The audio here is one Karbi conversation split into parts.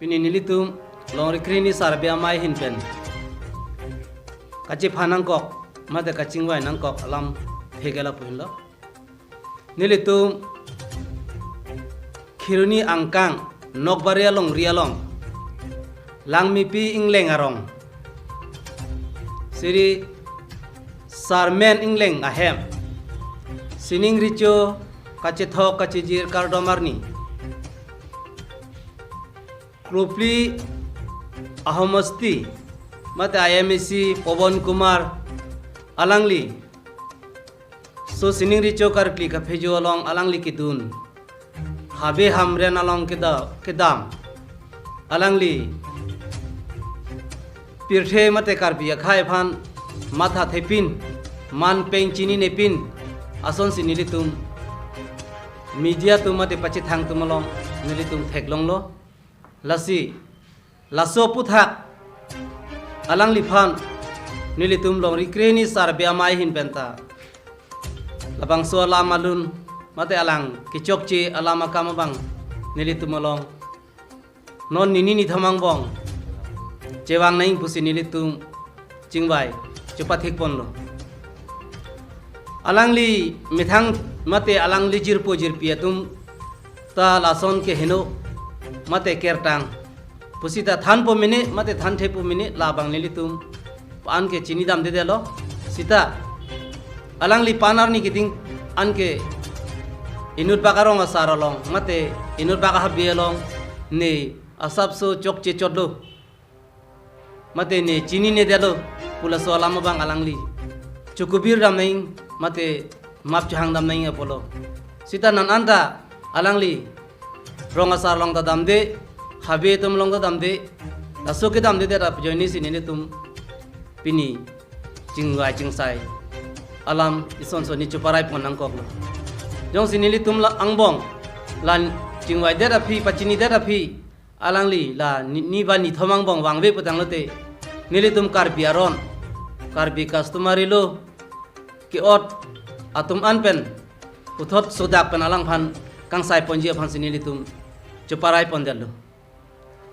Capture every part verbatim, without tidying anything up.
Pini nelitum longri krehini Sarbe Amei ahin pen kachephan nangkok mate kachingvai nangkok alam thekela puhinlo. Nelitum Kheroni angkang Nokbari alongri along Langmepi Engleng arong Sri Sarmen Engleng ahem sining recho kachethok kachejir kardom arni Kropli ahomosti mate I M A C Pawan Kumar alangli so sining recho karkli kaphejo along alangli kedun Habe Hamren along keda- kedam alangli pirthe mate Karbi akhei aphan matha thepin, man peng chininepin asonsi nelitum media atum mate pachethang atum along nelitum theklonglo. Lasi laso aphuthak alangliphan nelitum longri krehini Sarbe Amei ahin penta labangso alam alun mate alang kechokche alam akam abang nelitum along non nini nithom angbong chevang nangji pusi nelitum chingvai chepathik ponlo. Alangli methang mate alangli jirpo jirpi atum ta lason ke heno mate kertang pusita thanpo mene mate thanthepo mene labang nelitum anke chinidamdedetlo. Sita alangli pan arni keding anke inutbak arong asar along mate inutbak ahabe along ne asapso chokche chotlo mate ne chininedetlo pu laso alam abang alangli chokubir dam nangji mate map chohang dam nangji apotlo. Sita non anta alangli rong asar along ta damde, habe atum along ta damde, laso kedamdedet ajoinesi nelitum pini chingvai chingsai alam isonson ni cheparai pon nangkoklo. Jongsi nelitum la angbong la chingvaidet aphi pachinidet aphi alangli la ni, ni ba nithom angbong vangve putanglote nelitum Karbi aron, Karbi customary law ke-ot atum an pen puthot sodak pen alangphan kangsai ponji aphansi nelitum cheparai pondetlo.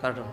Kardom.